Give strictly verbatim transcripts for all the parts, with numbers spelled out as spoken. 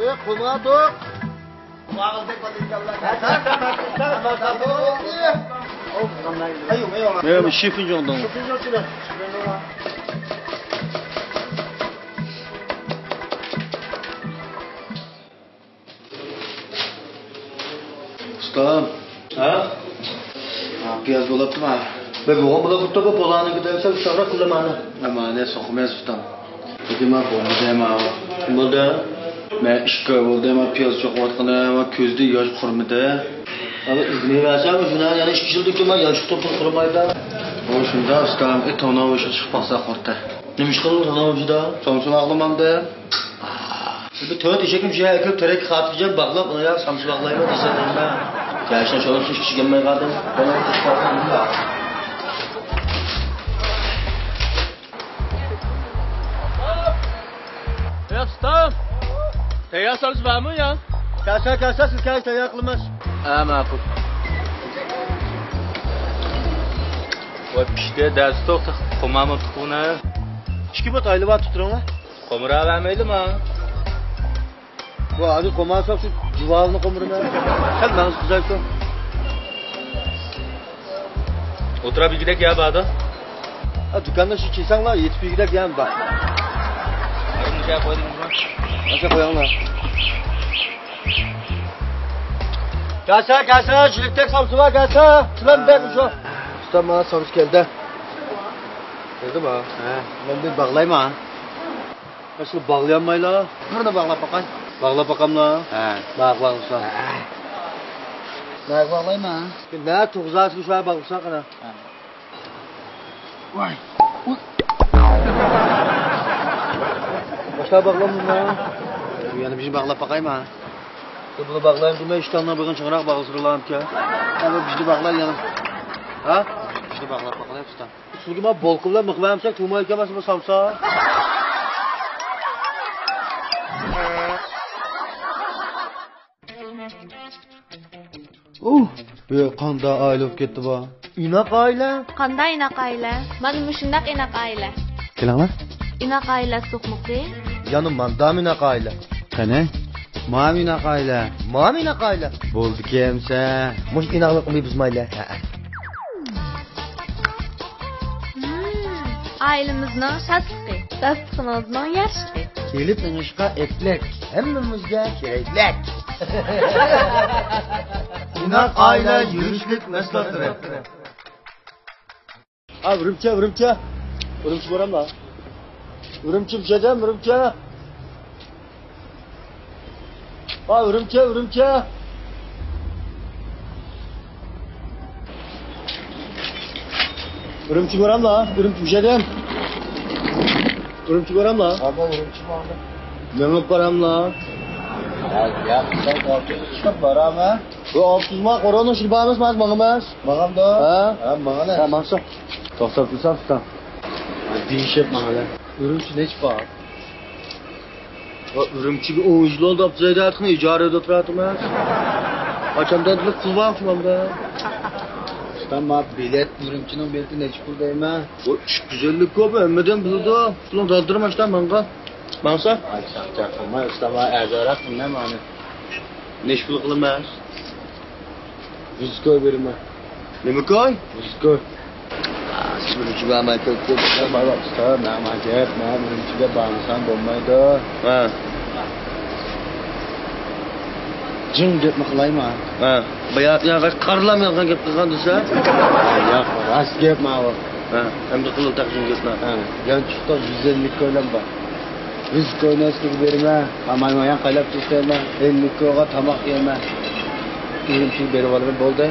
ئېي، قوماتوق. مېنىڭ شېفىنجوڭدىن. ئۇستام. ھە؟ ھە، پىياز بولۇپتۇما؟ بەك بولغان بولۇپتۇ بۇ، بولغانىكى دەۋسە، ئۇششاقراق قىلىمەن. ئەمما نە سوقىمىز ئۇستام. دېدىما بولدى دەيما. بولدى. مەن ئىككى ئاي بولدى، مەن پىياز چوقۇۋاتقىنىم، مەن كۆزدىن ياش قۇرمىدى. ئەمما ئىزدىنىۋەرسەم، شۇنداق يەنە ئىككى يىلدىن كېيىن مەن ياش قۇرۇپ قالمايدۇ. ئۇ شۇنداق ئۇستام، ئېتىڭنىڭ ھوشىغا چىقىپ قالسا قۇرتى. نېمە ئىش قىلدىڭ سانا ئۇچىدا؟ سومسا باغلىمامدى. بىر تۆت ئېشەكنى شۇ يەرگە كېلىپ تېرەككە خاتىرجەم باغلاپ، ئۇنى ياق سامسا باغلايمەن دېسە دەيمەن. ياشنا شۇنىڭ ئۈچۈن ئىش كەلمەي قالدىم. ئەي ئۇستام، تەييار سامسا بارمۇ يا؟ كەلسە، كەلسە، سىز كەلسە تەييار قىلىمىز. ھە، ماقۇل. ۋاي پىشتى، دەرسى توق، قومامۇ تۇقۇنى. ئىككى بۇت ئايلىۋاتىپ تۇرۇڭلار. قومۇراۋەرمەيلىما؟ بۇ ھازىر قومارساق شۇ جۇۋاۋنى قومۇرىمەن. سەل مەڭزى قىزايسۇن. ئولتۇراپ يېگۈدەك يەر باردا. ھە، دۇكاندا شۇ كىيسەڭلار يېتىپ يېگۈدەك يەر بار. ماشا قويۇڭلار. كەلسە، كەلسە، شىلىكتەك سامسا بار، كەلسە. سىلەم بەك شۇ. ئۇستا، مانا سامسا كەلدى. كەلدىما؟ ھە. مەن بىر باغلايمەن. ئاشۇ باغلىيالمايلا. بىرنى باغلاپ باقاي. باغلاپ باقاملا؟ ھە. باغلا، باغلىسا. ھە. نەگە باغلايمەن؟ نە تۇغزاسىنى شۇ باغلىسا قانا. ھە. ۋاي. ئۇي. باشلاپ باغلامدىما؟ يەنە بىرنى باغلاپ باقايمەن. بۇنى باغلايمەن دېمەي، ئىشتاننىڭ بىرنى چىڭراق باغلىسا بولامدىكەن. ھە، بۇ بىزنى باغلاي يەنە. ھە؟ بىزنى باغلاپ باقايلى ئۇستا. سىزگە ما بولكا بىلەن مىخ بەرمىسەك تۇرمايدىكەن، مانا بۇ سامسا. ئۇھ، بۇ قانداق ئائىلە بولۇپ كەتتى بۇ؟ ئىناق ئائىلە. قانداق ئىناق ئائىلە؟ مانا مۇشۇنداق ئىناق ئائىلە. كېلىڭلار. ئىناق ئائىلە سوقمىقى. يەنە ماندامۇ ئىناق ئائىلە. قېنى؟ مامۇ ئىناق ئائىلە. مامۇ ئىناق ئائىلە. بولدىكەن ئەمسە. مۇشۇ ئىناقلىقنى بۇزمايلى. ھەئە. مم، ئائىلىمىزنىڭ شادلىقى، داستىخىنىڭىزنىڭ يارىشلىقى. كېلىپ ئېڭىشقا ئەپلەك، ھەممىمىزگە كېرەكلىك. ئىناق ئائىلە يۈرۈشلۈك مەھسۇلاتلىرى. ھا، ئۈرۈمچى، ئۈرۈمچى. ئۈرۈمچى باراملا؟ ئۈرۈمچى بىر جەدەم، ئۈرۈمچى. ھا، ئۈرۈمچى، ئۈرۈمچى. ئۈرۈمچى باراملا؟ ئۈرۈمچى بىر جەدەم. ئۈرۈمچى باراملا؟ ھا، بار، ئۈرۈمچى بار. مېڭىپ باراملا؟ ھا، ياق، سەن ئالتە يۈز چىقىپ بارامەن. بۇ ئالتە يۈز ما، قورۇنىڭ ئىچىدە بارمىز، ماڭىمىز. ماڭامدۇ؟ ھە؟ ھە، ماڭىلى. ھە، ماڭسا. توختاپ تۇرسام، تۇتام. دېيىشىپ ماڭىلى. ئۈرۈمچى نەچچە پائىز؟ ۋە ئۈرۈمچىگە ئون يىل بولدى، ئابدۇزەيدە ئىجارىدە ئولتۇراتتىم. قاچاندىن پۇل بار شۇماندا؟ ئۇستام، ما بېلەت، ئۈرۈمچىنىڭ بېلىتى نەچچە پۇل دەيمەن؟ بۇ ئىككى يۈز ئەللىك كوي، ھەممىدىن بىلىدۇ. پۇلۇڭ دالدۇرما ئىشتا ماڭغان. ماڭسا؟ ئاي، چاقچاق قىلماي، ئۇستام، ئەرزانراق قىلماي ماڭا. نەچچە پۇل قىلىمەن؟ يۈز كوي بېرىمەن. نېمە كوي؟ يۈز كوي. ئا، سىز ئۈرۈمچىگە بارماي كۆپ كۆپ. مانا ئۇستا، مانا گەپ، مانا ئۈرۈمچىگە بارمىسام بولمايدۇ. ھە. جىڭ گەپنى قىلايما؟ ھە. بايا، يا، قارىلام يالغان گەپ قىلغان دېسە؟ ياق، راست گەپ ماۋۇ. ھە، ئەمدى قىلىڭ تېخى جىڭ گەپنى. ھە، يانچۇقتا يۈز ئەللىك كويلام بار. يۈز كوينى سىزگە بېرىمەن. ئاماي مايان قايلاپ تۇرسايمەن. ئەللىك كويغا تاماق يەيمەن. ئۈرۈمچىگە بېرىۋالىمەن، بولدى.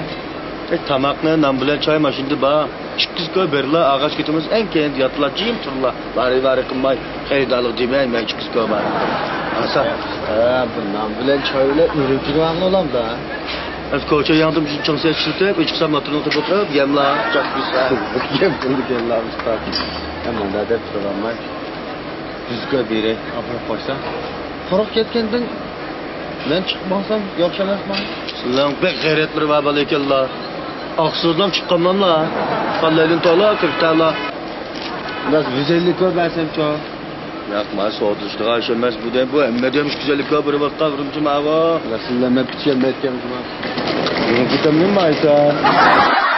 ئەي، تاماقنى نان بىلەن چاي ماشىنىدا بار. ئىككى يۈز كوي بېرىلا، ئاغاچ كېتىمىز، ئەڭ كەينىدە ياتىلا، جىم تۇرلا. ۋارى-ۋارى قىلماي، خېرىدارلىق دېمەي، مەن ئىككى يۈز كوي بار. ئاسا. ھە، بۇ نان بىلەن چاي بىلەن ئۈرۈمچىگە ماڭغىلى بولامدا. ئەمدى كوچا ياڭدىم، چىڭ سەت ئىشلىتىپ، ئۆچۈك سام موتورنى تۇتۇپ ئولتۇرۇپ، يەملا، چاق بىسا. يەم بولدى، يەملا، ئۇستا. ھە، مۇندا دەپ تۇرۇۋالماي. يۈز كوي بېرەي، ئاپىرىپ قويسا. قۇرۇق كەتكەندىن مەن چىقىپ ماڭسام ياخشى ئەمەسمۇ؟ سىلەرنىڭ بەك غەيرەتلىرى بار بالا ئىكەنلا. ئاقسۇدىن چىققانماملا. قاللايدىن تولا، كىرتەلا. بىراز گۈزەللىك كۆر بەرسەمچۇ. ياق، ما سودىلىشىدىغان ئىش ئەمەس بۇ دەم. بۇ ھەممە دەم گۈزەللىك كۆر بىر ۋاقىتتا بىرىنچى ماغۇ. رەسۇلۇللا، مەن پىچىيەم مەتكەم جۇما. يېڭى كېتەمدىن بايتا.